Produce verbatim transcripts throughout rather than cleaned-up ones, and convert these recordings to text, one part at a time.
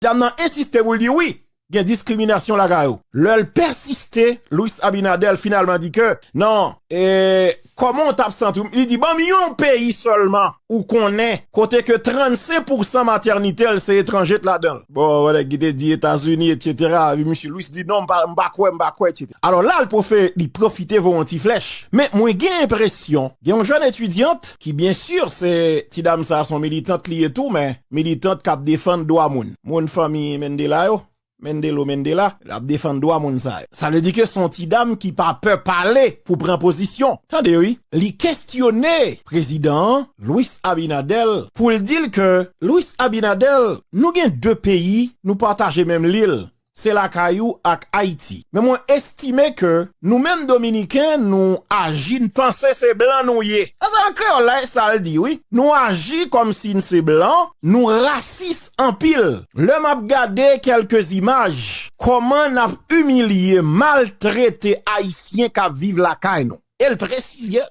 Dam nan ensiste pou l di wi, gen diskriminasyon lakay ou. Lè l pèsiste, Luis Abinader finalman di ke non, e, kòman w t ap santi w? Li di, ban m yon peyi sèlman ou konnen kote ke trannsenk pousan matènite l se etranje t ladan l. Bon, wè nèg ki te di Etazini, etsetera. Epi misye Luis di non, m pa, m pa kwè, m pa kwè, etsetera. Alò la, l pwofe-, li pwofite voye yon ti flèch. Men mwen gen enpresyon, gen yon jèn etidyant ki, byen si, se ti dam sa, se yon militant li ye tou, men militant k ap defann dwa moun. Moun fanmi Mandela yo, Mandelo Mandela, l ap defann dwa moun sa yo. Sa vle di ke se yon ti dam ki pa pè pale pou pran pozisyon. Tande wi, li kestyone prezidan an, Luis Abinader, pou l di l ke, Luis Abinader, nou gen de peyi, nou pataje menm lil. Se lakay ou ak Ayiti. Men mwen estime ke nou menm Dominiken, nou aji, n panse se blan nou ye. Sa se an kreyòl la, e sa l di, wi. Nou aji kòmsi n se blan, nou rasis anpil. Lè m ap gade kèlke imaj, kòman n ap imilye, maltrete Ayisyen k ap viv lakay nou. E l presize,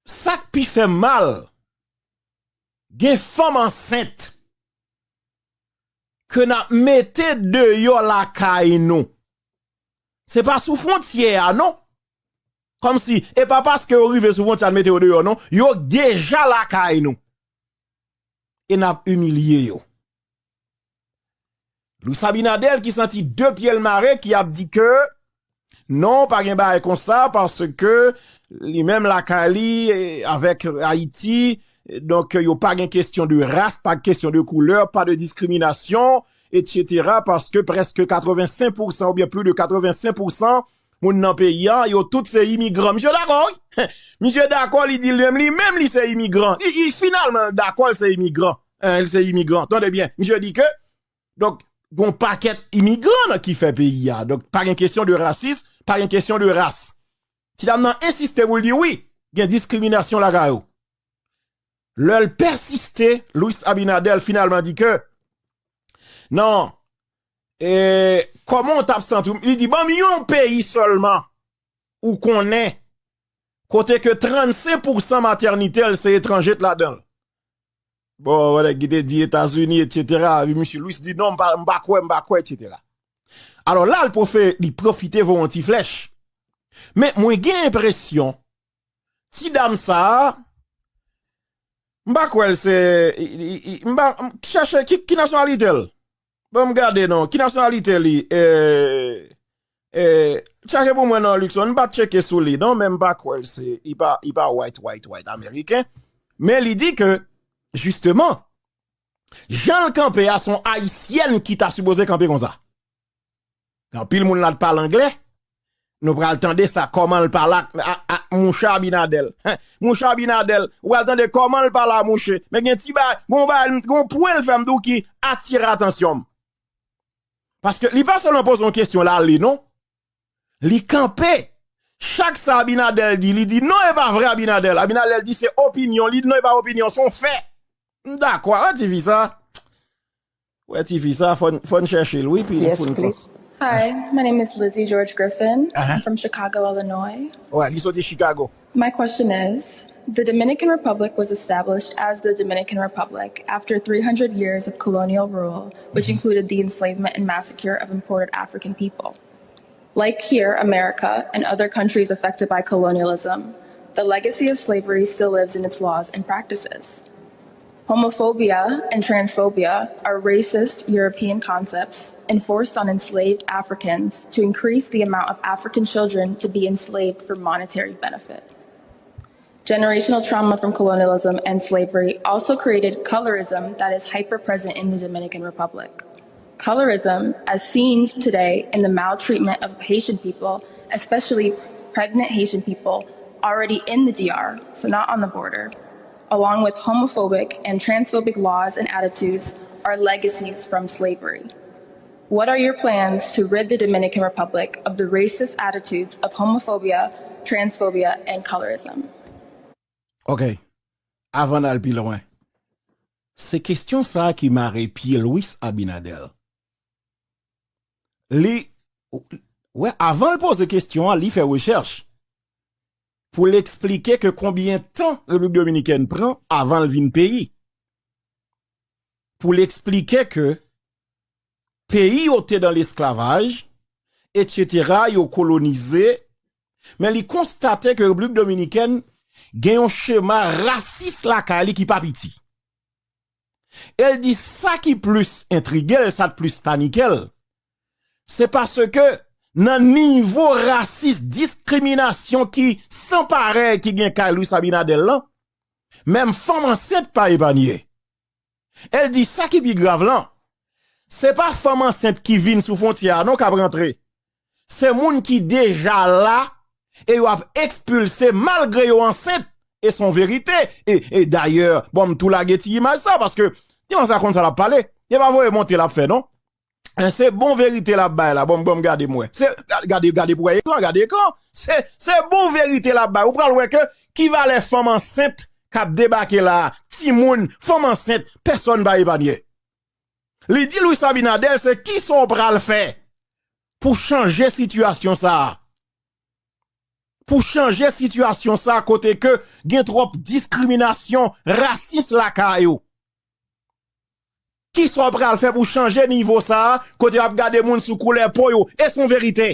sa k pi fè m mal, gen fanm ansent ke n ap mete deyò lakay nou. Se pa sou fwontyè a, non. Kòmsi, e pa paske yo rive sou fwontyè a, n mete yo deyò, non. Yo deja lakay nou. E n ap imilye yo. Luis Abinader ki santi de pye l mare, ki ap di ke non, pa gen bagay konsa, paske li menm lakay li, eh, avèk Ayiti, donk, yo pa gen kesyon de ras, pa kesyon de koulè, pa de diskriminasyon, etsetera, paske prèske katrevensenk pousan oubyen plis de katrevensenk pousan moun nan peyi a, yo tout se imigran. Misye dakò, wi. Misye dakò, li di li menm, li menm li se imigran. Li, li finalman dakò, li se imigran. Eh, li se imigran. Tande byen. Misye di ke, donk, gon pakèt imigran nan ki fè peyi a. Donk, pa gen kesyon de rasis, pa gen kesyon de ras. Ti dam nan ensiste pou l di wi, gen diskriminasyon lakay ou. Lè l pèsiste, Luis Abinader finalman di ke non, e, kòman w t ap santi w? Li di, ban m yon peyi sèlman ou konnen kote ke trannsenk pousan matènite l se etranje t ladan l. Bon, wè nèg ki te di Etazini, etsetera. Epi misye Luis di non, m pa, m pa kwè, m pa kwè, etsetera. Alò la, l pwofe-, li pwofite voye yon ti flèch. Men mwen gen enpresyon, ti dam sa a, m pa kwè l se, i, i, i, m pa, m chèche ki, ki nasyonalite l? Bon, m gade non, ki nasyonalite li? Eh, eh, tcheke pou mwen non, Luckson, m pa tcheke sou li non, men m pa kwè l se, li pa, li pa white, white, white ameriken. Men li di ke, jisteman, jan l kanpe a, se yon ayisyèn ki ta sipoze kanpe konsa. Gen anpil moun la t pale anglè. Nou pral tande sa, kòman l pale ak, ak, ak mouche Abinader. Hen, mouche Abinader, ou pral tande kòman l pale a mouche. Men gen ti bagay, gon bagay, gon pwen l fè m di w ki atire atansyon m. Paske li pa sèlman poze yon kesyon, l ale non. Li kanpe. Chak sa Abinader di, li di non, e pa vre Abinader. Abinader di se opinyon li, non, e pa opinyon, se yon fè. M dakò, wè tifi sa. Wè tifi sa, fò n, fò n chèche l, wi, pi pou n konn. Hi, my name is Lizzie George Griffin. I'm from Chicago, Illinois. Wè, li soti Chicago. My question is, the Dominican Republic was established as the Dominican Republic after three hundred years of colonial rule, which included the enslavement and massacre of imported African people. Like here, America, and other countries affected by colonialism, the legacy of slavery still lives in its laws and practices. Homophobia and transphobia are racist European concepts enforced on enslaved Africans to increase the amount of African children to be enslaved for monetary benefit. Generational trauma from colonialism and slavery also created colorism that is hyper present in the Dominican Republic. Colorism, as seen today in the maltreatment of Haitian people, especially pregnant Haitian people already in the D R, so not on the border, along with homophobic and transphobic laws and attitudes, are legacies from slavery. What are your plans to rid the Dominican Republic of the racist attitudes of homophobia, transphobia, and colorism? Ok. Avan n al pi lwen, se kesyon sa a ki mare pye Luis Abinader. Li, wè, avan l poze kesyon an, li fè rechèch pou l eksplike ke konbyen tan Repiblik Dominikèn pran avan l vin peyi. Pou l eksplike ke peyi yo te nan lesklavaj, etsetera, yo kolonize, men li konstate ke Repiblik Dominikèn gen yon chema rasis lakay li ki pa piti. E l di sa ki plis entrige l, sa k plis panike l, se paske nan nivo rasis, diskriminasyon ki san parèy ki gen kay Luis Abinader lan, menm fanm ansent pa epanye. E l di sa ki pi grav lan, se pa fanm ansent ki vin sou fwontyè a non k ap rantre. Se moun ki deja la e yo ap ekspilse malgre yo ansent. E se yon verite. E, e dayè, bon, m tou lage ti imaj sa, paske devan sa konn sa l ap pale. E pa voye monte l ap fè non. E se bon verite l ap bay la. Bon, bon, gade m wè. Se, gade, gade pou wè ekran, gade ekran. Se, se bon verite l ap bay. Ou pral wè ke ki valè fanm ansent k ap debake la, timoun, fanm ansent, pèsòn pa epanye. Li di Luis Abinader, se kisa w pral fè pou chanje sitiyasyon sa a? Pou chanje sitiyasyon sa a kote ke gen twòp diskriminasyon, rasis lakay ou? Kisa w pral fè pou chanje nivo sa a kote y ap gade moun sou koulè po yo? E se yon verite.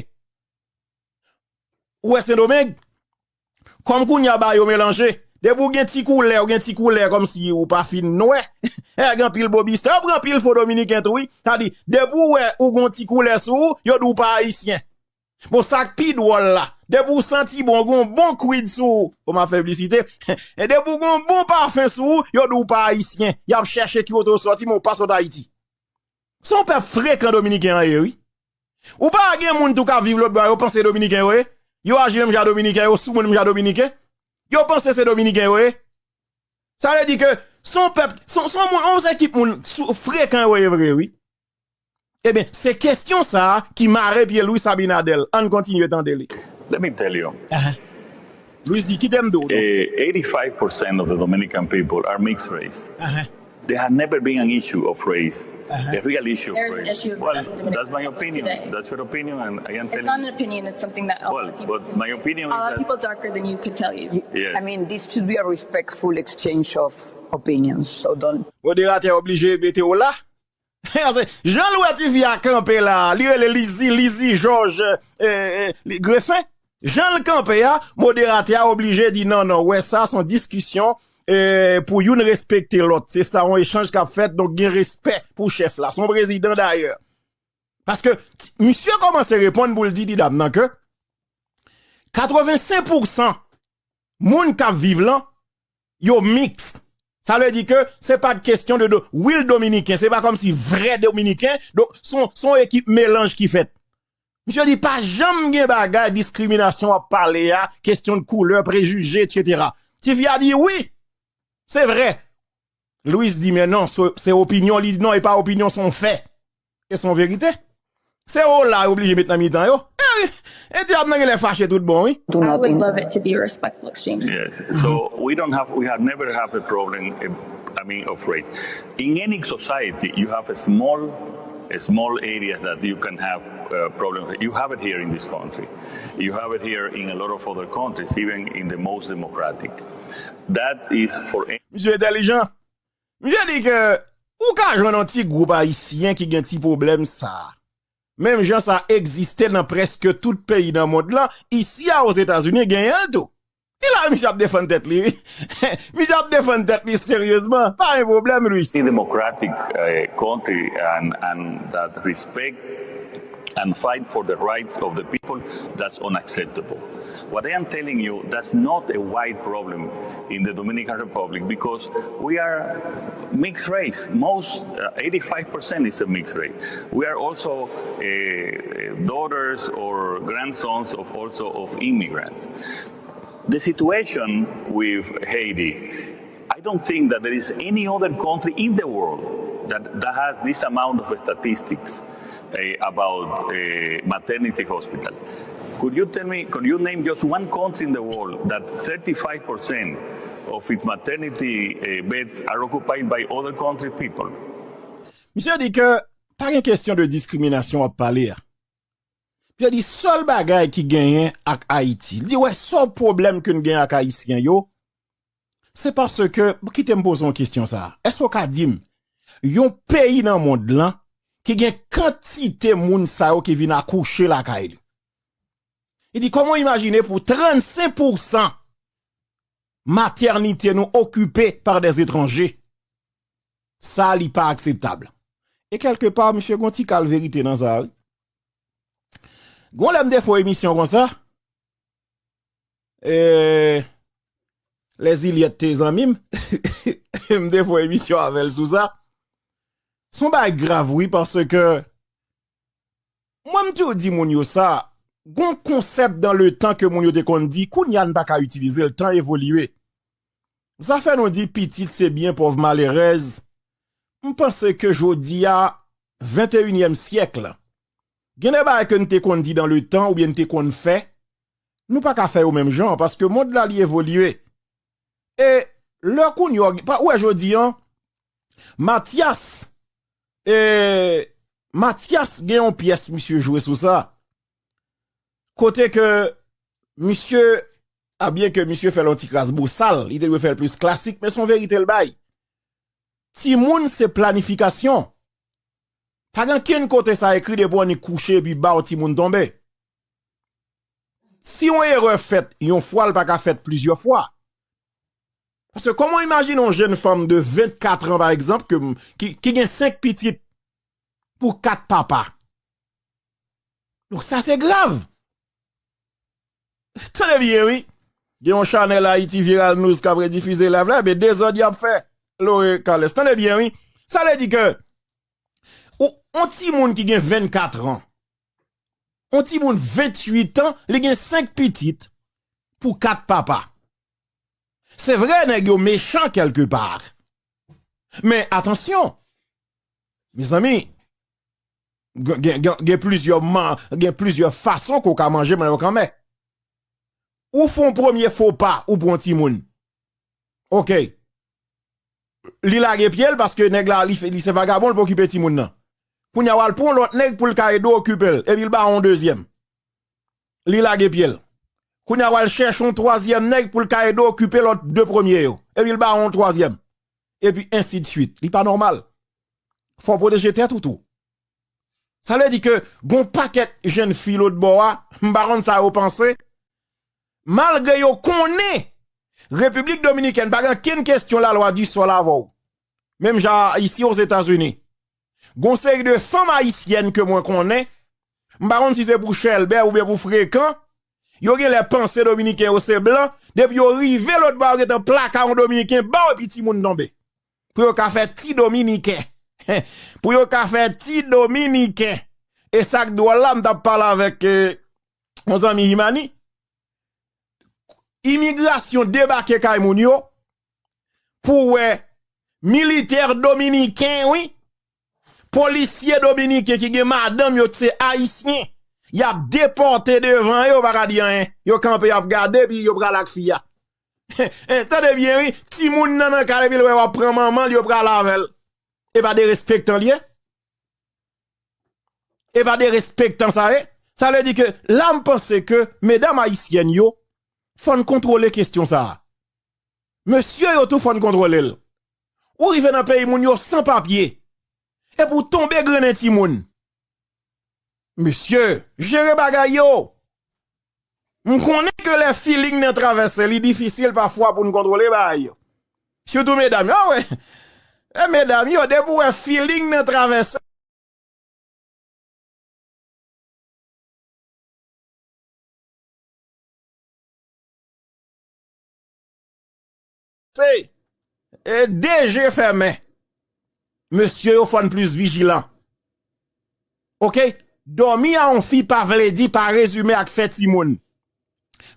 Ou wè Sendomeng? Kòm kounye a ba yo melanje. Depi w gen ti koulè, ou gen ti koulè kòmsi ou pa fin nwè. E gen anpil bobistè, yo pran anpil fo dominiken tou wi. Sa di, depi w wè ou gen yon ti koulè sou ou, yo di w pa ayisyen. Bon, sa k pi dwòl la, depi w santi bon, ou gen yon bon kwid sou ou, bon, m ap fè piblisite, e depi w gen yon bon pafen sou ou, yo di w pa ayisyen. Y ap chèche ki kote w sòti, men w pa sot Ayiti. Se yon pèp frekan dominiken an ye, wi. Ou pa gen moun tou k ap viv lòt bò a, yo panse dominiken yo ye. Yo aji menm jan dominiken, yo sou moun menm jan dominiken. Yo panse se dominiken yo ye. Sa vle di ke se yon pèp, se yon, se yon moun, yon ekip moun sou, frekan yo ye vre, wi. Ebyen, se kesyon sa a ki mare pye Luis Abinader. Ann kontinye tande li. Let me tell you, Luis di, kite m di w non. eh, eighty-five percent of the Dominican people are mixed race. There has never been an issue of race, a real issue of There's an race. Issue of Well, race in Dominican that's my Republic opinion. Today. That's your opinion, and I am It's telling not you. An opinion. It's something that a lot Well, of people. But my opinion A lot is of people that darker than you could tell you. Yes. I mean, this should be a respectful exchange of opinions. So don't Moderatè oblije mete w la. Jan l wè tifi a kanpe la, li rele Lizi, Lizi Jòj, eh, eh, li, Grefen. Jan l kanpe a, moderatè a oblije di non, non, wè sa se yon diskisyon, eh, pou youn respekte lòt. Se sa, yon echanj k ap fèt, donk gen respè pou chèf la. Se yon prezidan dayè. Paske misye kòmanse reponn pou l di ti dam nan ke katrevensenk pousan moun k ap viv lan, yo miks. Sa vle di ke se pa t kesyon de, de real dominiken, se pa kòmsi vrè dominiken, donk se yon, se yon ekip melanj ki fèt. Misye di pa janm gen bagay diskriminasyon w ap pale a, kesyon de koulè, prejije, etsetera. Tifi a di wi, se vre. Luis di men non, se, se opinyon, li di non, e pa opinyon, se yon fè. E se yon verite. Se w la yo oblije met nan mitan yo. E wi, e ti dam nan genlè fache tout bon wi. do I would nothing. Love it to be a respectful exchange. Yes. So we don't have, we have never have a problem. eh, I mean, of race. In any society, you have a small, a small area that you can have uh, problems. You have it here in this country. You have it here in a lot of other countries, even in the most democratic. That is for Misye entèlijan. Misye di ke ou ka jwenn yon ti gwoup ayisyen ki gen ti pwoblèm sa. Menm jan sa egziste nan prèske tout peyi nan mond lan, isi a Ozetazini genyen l tou. E la, misye ap defann tèt li, wi. Misye ap defann tèt li seryezman. Pa gen pwoblèm, Luis. A democratic uh, country and, and that respect and fight for the rights of the people, that's unacceptable. What I am telling you, that's not a white problem in the Dominican Republic because we are mixed race. Most, uh, eighty-five percent is a mixed race. We are also uh, daughters or grandsons of also of immigrants. The situation with Haiti, I don't think that there is any other country in the world that, that has this amount of statistics uh, about uh, maternity hospital. Could you tell me, could you name just one country in the world that thirty-five percent of its maternity uh, beds are occupied by other country people? Misye di ke pa gen kesyon de diskriminasyon w ap pale a. Misye di sèl bagay ki genyen ak Ayiti. Li di wè sèl pwoblèm ke n gen ak Ayisyen yo, se paske, kite m poze yon kesyon sa. Èske w ka di m, yon peyi nan mond lan ki gen kantite moun sa yo ki vin akouche lakay li. Li di, kòman w imajine pou trannsenk pousan matènite nou okipe pa dèzetranje? Sa, li pa akseptab. E kèlke pa, misye gon ti kal verite nan sa, wi. Gon lè m te fè yon emisyon konsa, e, Lèzilyèt te zanmi m, m te fè yon emisyon avè l sou sa. Se yon bagay grav, wi, paske mwen, m toujou di moun yo sa, gon konsèp dan le tan ke moun yo te konn di, kounye a n pa ka itilize l, tan evolye. Zafè nou di pitit se byen, pòv malerèz. M panse ke jodi a, venteyinyèm syèk la, gen de bagay ke n te konn di dan le tan oubyen n te konn fè, nou pa ka fè yo menm jan, paske mond la li evolye. E lè kounye a, pa, ou wè jodi an, Matyas, e, Matyas gen yon pyès misye jwe sou sa. Kote ke misye, a byen ke misye fè l yon ti kras bosal, li te dwe fè l plis klasik, men se yon verite l bay. Timoun se planifikasyon. Pa gen kenn kote sa ekri depi w annik kouche epi ba w timoun tonbe. Si yon erè fèt yon fwa, l pa ka fèt plizyè fwa. Paske kòman w imajine yon jèn fanm de vennkat an, pa egzanp, ke m, ki, ki gen senk pitit pou kat papa? Donk sa se grav. Tande byen, wi. Gen yon chanèl Haiti Viral News k ap redifize live la, men dezòd y ap fè. Lore Kales. Tande byen, wi. Sa vle di ke ou, on timoun ki gen vennkat an, on timoun venntuit an, li gen senk pitit pou kat papa. Se vre, nèg yo mechan kèlke pa. Men atansyon, mezanmi, gen, gen, gen, gen plizyè man, gen plizyè fason ke w ka manje mannyòk anmè. Ou fè yon premye fo pa, ou pran timoun. Oke. Li lage pye l paske nèg la, li, fè- li se vagabon, li pa okipe timoun nan. Kounye a, w al pran yon lòt nèg pou l ka ede w okipe l, epi l ba w yon dezyèm. Li lage pye l. Kounye a, w al chèche yon twazyèm nèg pou l ka ede w okipe lòt de premye yo, epi l ba w yon twazyèm. Epi ensidswit. Li pa nòmal. Fò w pwoteje tèt ou tou. Sa vle di ke gon pakèt jèn fi lòt bò a, m pa konn sa yo panse. Malgre yo konnen Repiblik Dominikèn pa gen kenn kesyon lalwa di sòl avè w. Menm jan isi Ozetazini. Gon seri de fanm ayisyèn ke mwen konnen, m pa konn si se pou chèlbè oubyen pou frekan, yo genlè panse Dominiken yo se blan, depi yo rive lòt bò a, yo gentan plaka yon Dominiken ba w epi timoun tonbe. Pou yo ka fè ti Dominiken. Pou yo ka fè ti Dominiken. E sa k dwòl la, m t ap pale avèk, eh, yon zanmi Imani. Imigrasyon debake kay moun yo pou wè militè dominiken, wi. Polisye dominiken ki gen madanm yo se ayisyen. Y ap depòte devan yo, pa ka di anyen. Yo kanpe, y ap gade, epi yo pral ak fi a. Tande byen, wi. Timoun nan nan kay, epi l wè w ap pran manman l, yo pral avè l. E pa derespektan l ye? E pa derespektan sa ye? Sa vle di ke la, m panse ke medam ayisyèn yo, fò n kontwole kesyon sa a. Mesye yo tou, fò n kontwole l. Ou rive nan peyi moun yo san papye. Epi w tonbe grennen timoun. Mesye, jere bagay yo. M konnen ke lè feeling nan travèse, li difisil pafwa pou n kontwole bagay yo. Sitou medam yo, a wè. E medam yo, depi w wè feeling nan travèse, se, e, de je fèmen. Mesye yo, fò n plis vijilan. Oke? Dòmi a yon fi pa vle di, pa rezime ak fè timoun.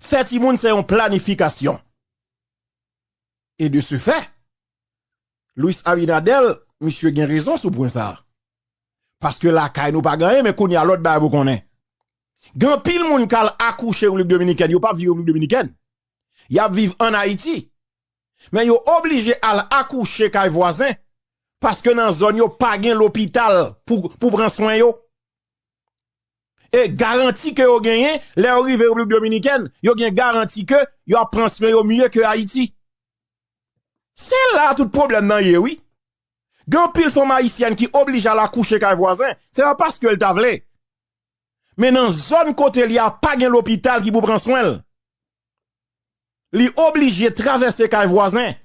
Fè timoun se yon planifikasyon. E de ce fait, Luis Abinader, misye gen rezon sou pwen sa a. Paske lakay nou pa gen anyen, men kounye a lòt bagay pou konnen. Gen anpil moun k al akouche Repiblik Dominikèn, yo p ap viv Repiblik Dominikèn. Y ap viv ann Ayiti. Men yo oblije al akouche kay vwazen, paske nan zòn yo pa gen lopital pou, pou pran swen yo. E garanti ke yo genyen, lè yo rive Repiblik Dominikèn, yo gen garanti ke y ap pran swen yo mye ke Ayiti. Se la tout pwoblèm nan ye, wi. Gen anpil fanm ayisyèn ki oblije al akouche kay vwazen. Se pa paske l ta vle. Men nan zòn kote li a, pa gen lopital ki pou pran swen l. Li oblije travèse kay vwazen.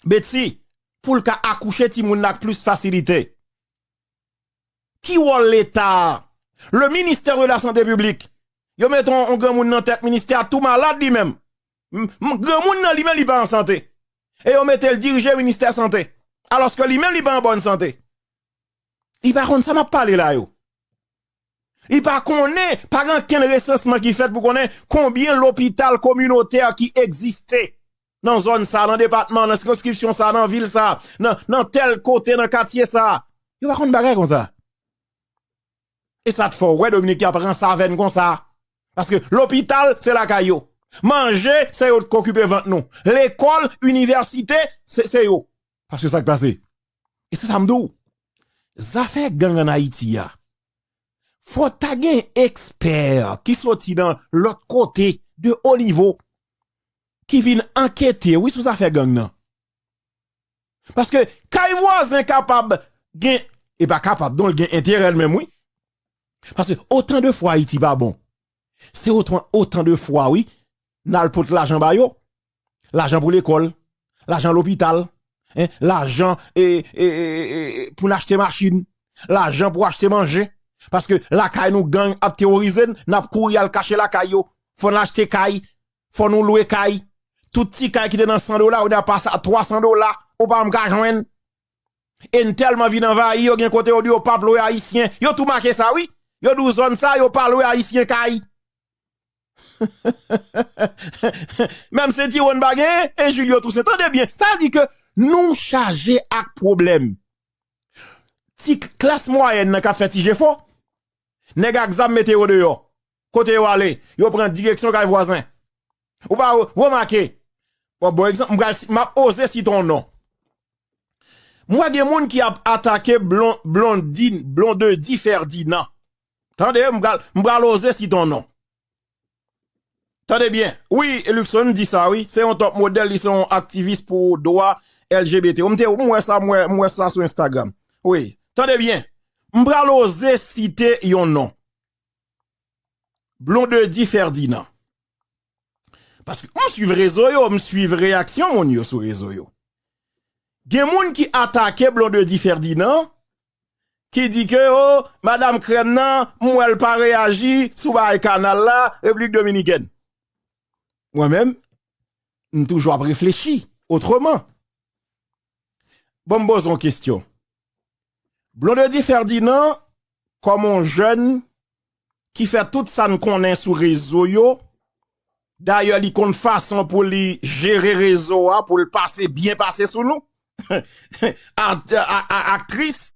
Beti, pou l ka akouche timoun nan ak plis fasilite. Ki wòl Leta a? Le ministère de la Santé Publique. Yo mete yon, yon granmoun nan tèt ministè a tou malad li menm. M, m, granmoun nan li menm li pa an sante. E yo mete l dirije ministè sante. Alòske li menm li pa an bòn sante. Li pa konn sa m ap pale la yo. Li pa konnen, pa gen ankenn resansman ki fèt pou konnen konbyen lopital kominotè ki egziste nan zòn sa, nan depatman, nan sikonskripsyon sa, nan vil sa, nan, nan tèl kote, nan katye sa. Yo pa konn bagay konsa. E sa t fè w wè Dominik y ap ranse avè n konsa. Paske lopital, se lakay yo. Manje, se yo k okipe vant nou. Lekòl, inivèsite, se, se yo. Paske sa k pase. E se sa m di w. Zafè gang ann Ayiti a, fò ta gen ekspè ki soti nan lòt kote de o nivo ki vin ankete, wi, sou zafè gang nan. Paske kay vwazen kapab gen, e pa kapab, non, l gen enterè l menm, wi. Paske otan de fwa Ayiti pa bon, se otan, otan de fwa, wi, n al pot lajan ba yo. Lajan pou lekòl, lajan lopital, en, lajan e, e, e, e, pou n achte machin, lajan pou achte manje. Paske lakay nou gang ap teworize n, n ap kouri al kache lakay yo. Fò n achte kay, fò nou lwe kay. Tout ti kay ki te nan san dola, yo deja pase a twa san dola, ou pa janm ka jwenn. E n tèlman vin anvayi, yo gen kote yo di yo p ap lwe ayisyen. Yo tou make sa, wi. Yo di w zòn sa, yo pa lwe ayisyen kay. Menm Sentiwòn pa genyen, e Julio Toussaint. Tande byen, sa vle di ke nou chaje ak pwoblèm. Ti k-, klas mwayèn nan k ap fè ti jefò, nèg ak zam mete yo deyò. Kote yo ale? Yo pran direksyon kay vwazen. Ou pa re-, remake? Bon, bon egzanp, m pral si-, m ap oze site yon non. M wè gen moun ki ap atake Blon-, Blondin-, Blondedy Ferdinand. Tande, m pral, m pral oze site yon non. Tande byen. Wi, Luckson di sa, wi. Se yon top model, li se yon aktivis pou dwa L G B T. M te, m wè sa, m wè, m wè sa sou Instagram. Wi. Tande byen. M pral oze site yon non. Blondedy Ferdinand. Paske m swiv rezo yo, m swiv reyaksyon moun yo sou rezo yo. Gen moun ki atake Blondedy Ferdinand, ki di ke, o, madanm krèm nan, m wè l pa reyaji sou bagay kanal la, Repiblik Dominikèn. Mwen menm, m toujou ap reflechi otreman. Bon, m poze yon kesyon. Blondedy Ferdinand, kòm yon jèn ki fè tout sa n konnen sou rezo yo, dayè, li konn fason pou li jere rezo a, pou l pase, byen pase sou nou. Akt-, a-, a-, aktris,